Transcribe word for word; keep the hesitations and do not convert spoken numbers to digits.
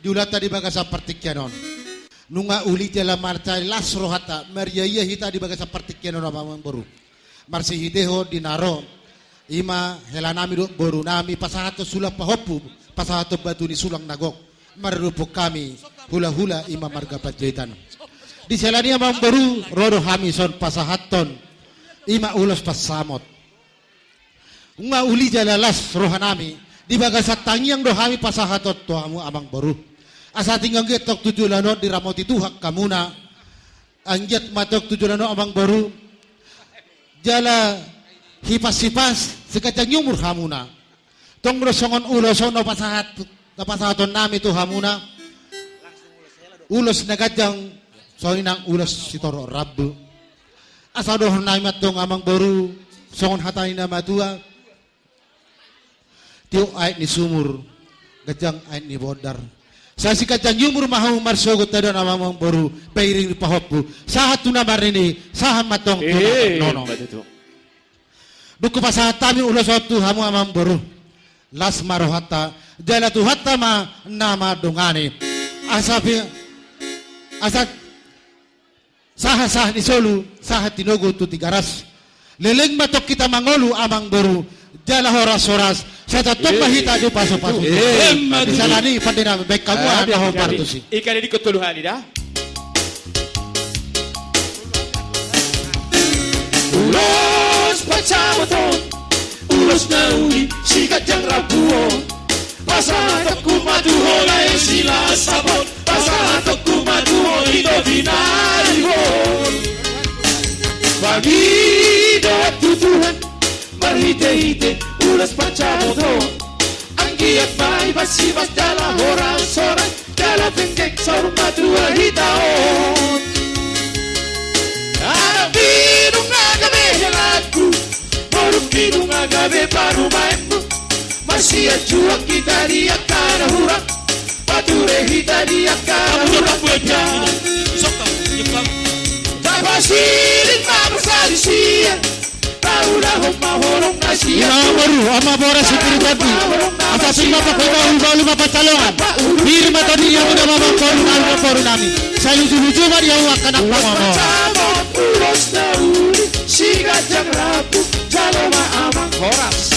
di ulaonta di bagasan partingkian on. Nunga uli jala marlas rohanta, mariaia hita di bagasan partingkian on, amang boru. Marsihitehon di na ro, i ma hela nami dohot boru nami pasahathon sulang pahompu, pasahathon batu ni sulang na gok, marrumpun hami hulahula i ma marga Panjaitan. Di siala ni i, amang boru, ro do hami son pasahathon i ma ulos pansamot. Nunga uli jala las roha nami, di bagasan tangiang do hami pasahathon tu hamu, amang boru. Asa tung anggiat tong tu joloan on diramoti Tuhan hamuna. Anggiat ma tong tu joloan on, amang boru, jala hipas-hipas siganjang ni umur hamuna. Tong do songon ulos on na pasahat, na pasahaton nami tu hamuna, ulos na ganjang, songon i nang ulos sitorop rambu. Asa dohonon nami ma tong, amang boru, songon hata ni na matua: Tiop aek ni sumur, ganjang aek ni bondar. Sai siganjang ni umur ma hamu marsogot, taida nama, amang boru, pairing pahompu, sahat tu na marnini, sahat ma tong tu na marnono. Dung hupasahat hami ulos on tu hamu, amang boru, las ma rohanta, jala Tuhanta ma na mandongani. Asa pi-, asa sahat-sahat ni solu, sahat tinogu tu Tigaras. Leleng ma tong hita mangolu, amang boru, jala horas-horas, sai tongtong ma hita dipasu-pasu. Emma tutu. Di siala ni i, pande nami, baen hamu ma na hombar tusi. Ingkon didok tolu hali da. Ulos pansamot on, ulos na uli siganjang rambu on. Pasahatonku ma tu ho lae Silasabon, pasahatonku ma tu ho ito Tinaribon. Pangidoan tu Tuhan marhite-hite ulos pansamot on. Anggiat ma i pansimas jala horas-horas, jala penggeng saur matua hita on. Anak ni nunga gabe helanku, boru ni nunga gabe parumaenmu. Marsianjuan hita di angka na hurang, pature hita di angka na hurang. Tapasiling ma parsalisian, paulahon ma holong na sian. Ulaon boru, ama boras sipir tadi. Asa pir ma pakai bahul, bahul ma pansalongan. Pir ma tadi yang udah mamang boru nami, boru nami. Sai luju-luju ma di hamu angka na pangomor. Ulos na uli siganjang rambu, jalo ma amang horas.